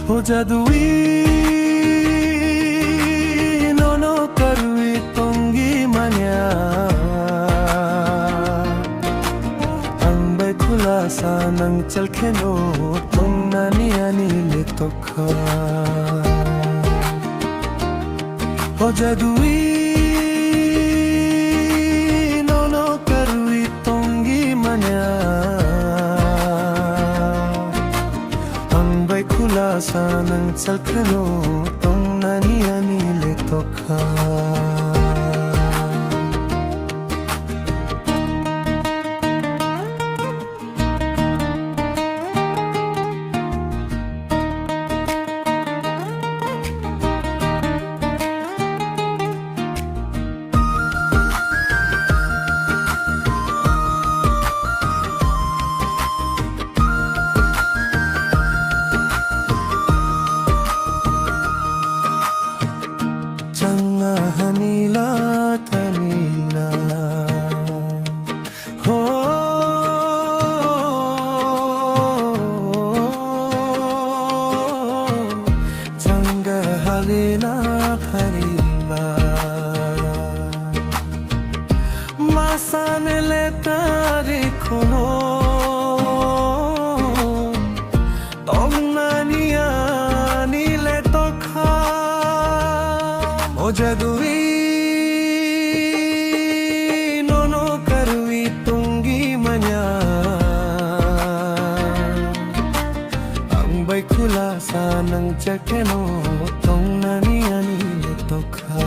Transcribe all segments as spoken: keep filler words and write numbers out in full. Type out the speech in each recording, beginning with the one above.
O jadui, nono karwi tongwi manya. Ang bai khulasa nang chalkheno tongnani ani le tokha. O jadui, nono karwi tongwi manya. Ang bai khulasa nang chalkheno tongnani ani le tokha. Changa hanila tanina. Ho, changa halina pharima. Masane le tari khono. Tongnani ani le tokha. O jadui, nono karwi tongwi manya. Ang bai khulasa nang chalkheno tongnani ani le tokha.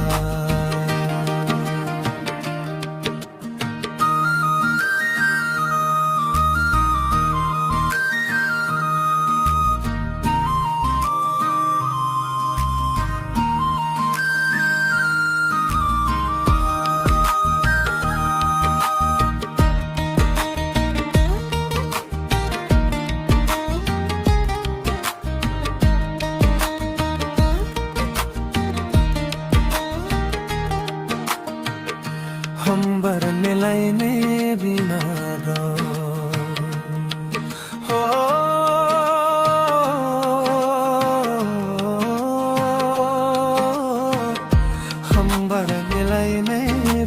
Hambar milai ne bina do. Ho, hambar milai ne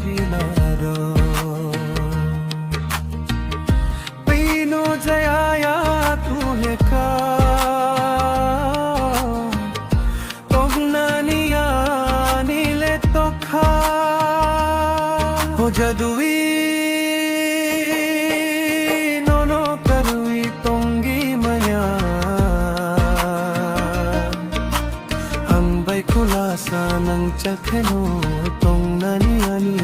bina do. Pino jaya ya tu he ka. Tongnani ani le tokha. O jadui, nono karwi tongwi manya. Ang bai khulasa nang chalkheno tongnani ani